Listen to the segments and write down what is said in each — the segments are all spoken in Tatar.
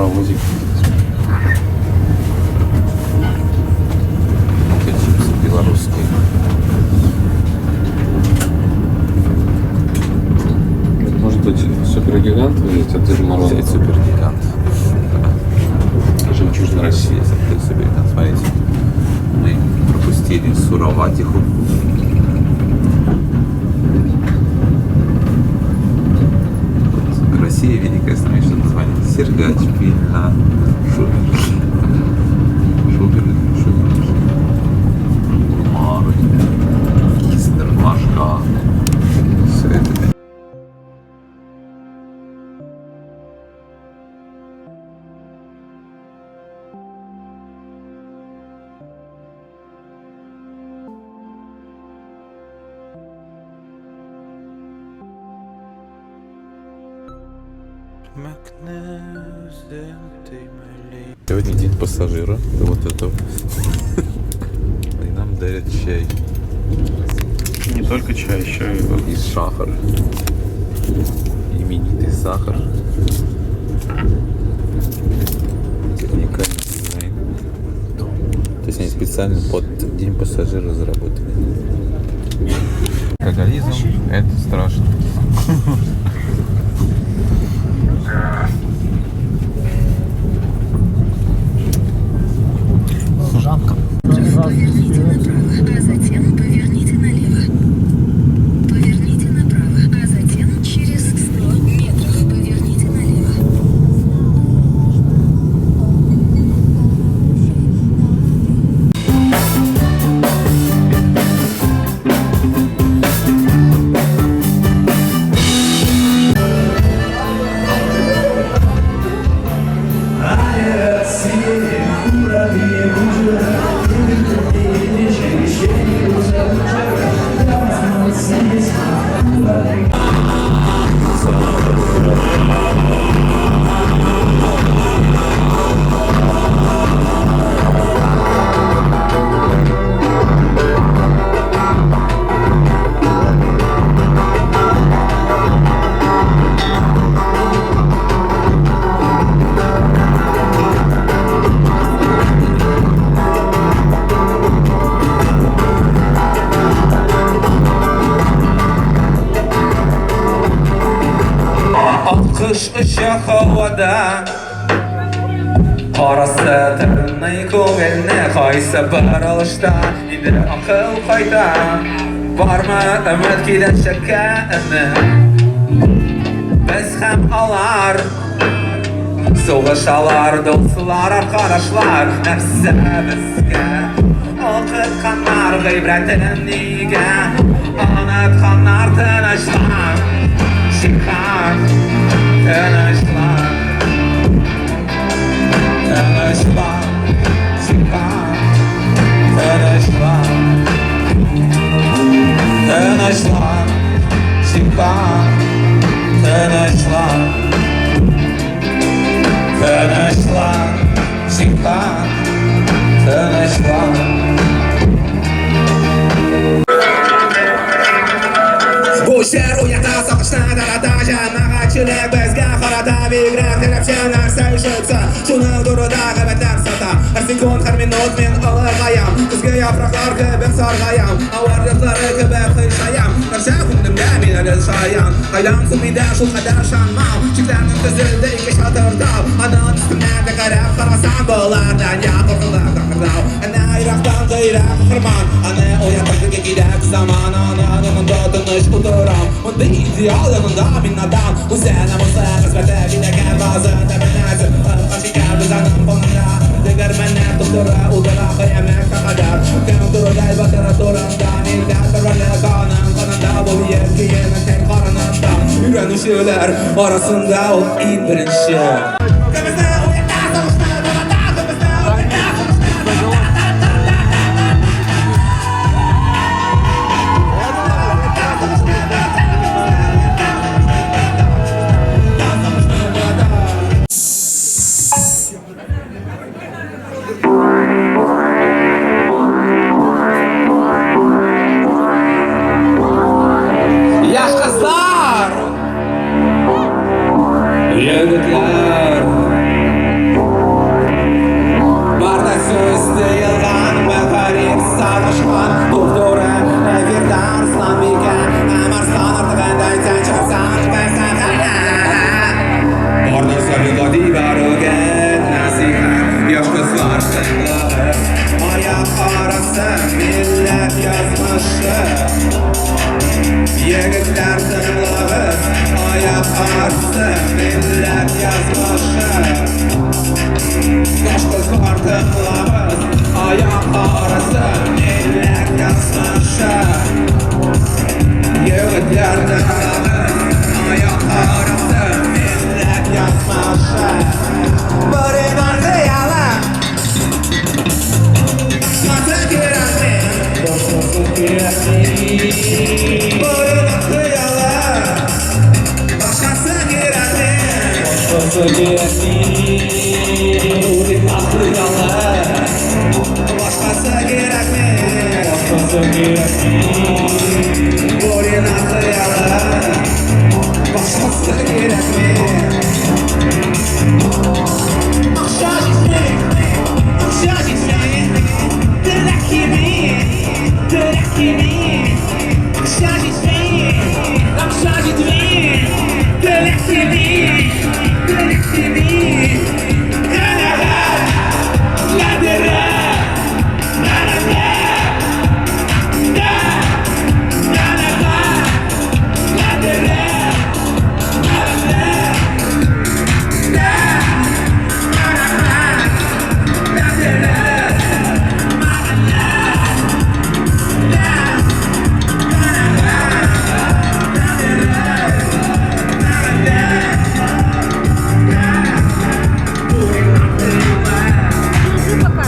Паровозик. Это чипсы белорусские. Может быть, супергигант взять от Деда Мороза? Взять супергигант. Жемчужина России. Россия, супергигант. Смотрите, мы пропустили Суроватиху. Вот Россия великая, смотри, что название. Сергач, Пильна, Шубер. Шубер, Шубер. Гурмары, Киснер, Машка. Все это. Сегодня день пассажира. Вот этого. И нам дарят чай. Не только чай, еще и И сахар. Именитый сахар. Уникальный дизайн. То есть они специально под день пассажира разработали. Алкоголизм – это страшно. Поверните направо, а затем поверните налево. Поверните направо, а затем через 100 метров поверните налево. Аккош оча һавада. Карасы тырный күңелне, кайсы борылышта инде акыл кайта? Бармы өмет киләчәккә, энем? Без һәм алар сугышалар дуслар, аркадашлар. Нәрсә безгә укытканнар гыйбрәтен, нигә онытканнар? Тынычлан, Шихан, тынычлан. Тынычлан, Шихан, тынычлан. Тынычлан, Шихан, тынычлан. Тынычлан, Шихан, тынычлан. Бу җыр уята сагышны, тарата җәмәгатьчелек безгә карата бигрәк таләпчән, нәрсә ишетсә, шуның турыда гайбәтләр сата. Һәр секунд, һәр минут мин олыгаям, көзге яфраклар кебек саргаям, авар йортлары кебек кыйшаям. Гәрчә күңелемдә мин әле шаян. Кайдан соң миндә шул кадәр ышанмау? Чикләрнең төзелде ике чатырдау. Аның өстенә тәгәрәп карасаң, болар дөнья куркылып тыкырдау. Әнә ерактан гыйрак кахарман. Аны уятыр кирәк заман. Аның янында тыныч утырам. Мондый идеал янында мин надан. Үзе намуслы хезмәте биләгән базы тәбәнәсе. Кырга шикәр без аның фонында. Тегермәннәр туп-туры утыра кыямәткә кадәр. Кем турыдай батыры турында? Милләт пәрвәрлек аның канында. Бу бөек киеме тән карынында. Өйрәнүчеләр арасында ул иң беренче. Кемезне уята сагышны тарата, кемезне уята сагышны тарата. Яшь кызлар, егетләр. Егетләр тыңлагыз, аяк асты милләт язмышы. Яшь кызлар тыңлагыз, аяк арасы милләт язмышы. Егетләр тыңлагыз, аяк арасы милләт язмышы. Буренар хыялы, башкасы кирәкми. Буренар хыялы, башкасы кирәкми. Буренар хыялы, башкасы кирәкми. Буренар хыялы, башкасы кирәкми. Акча җитми, акча җитми, теләк кими, теләк кими. Акча җитми, акча җитми, теләк кими, теләк кими. Канәгать, нәдерәк, канәгать, да, канәгать, нәдерәк, канәгать, да, канәгать, нәдерәк, да, Иди пока.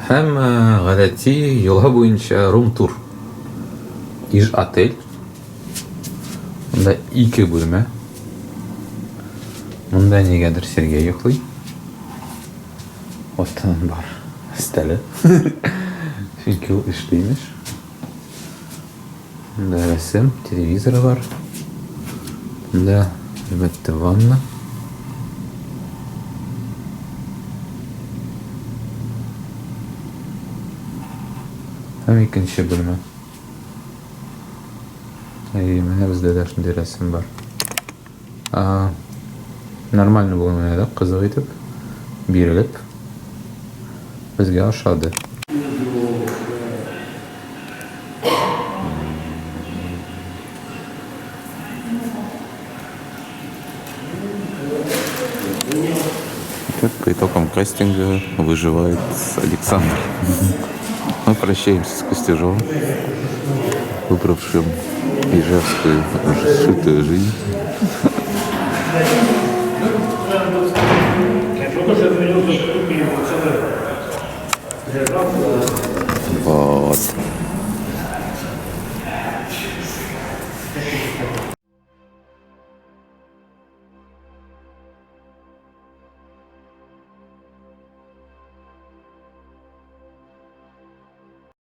Һәм гадәти йола буенча рум-тур. Иж отель. Монда ике бүлмә. Монда нигәдер Сергей йоклый. Вот бар өстәле. Чөнки ул эшли имеш. Монда рәсем, телевизор бар. Монда, әлбәттә, ванна. Һәм икенче бүлмә. Әй, менә бездә дә шундый рәсем бар. А, нормально бүген уйнадык, кызык итеп, бирелеп. Безгә ошады. Итак, по итогам кастинга выживает Александр. Мы прощаемся с Костяжовым, выбравшим ижевскую сшитую жизнь. Вот.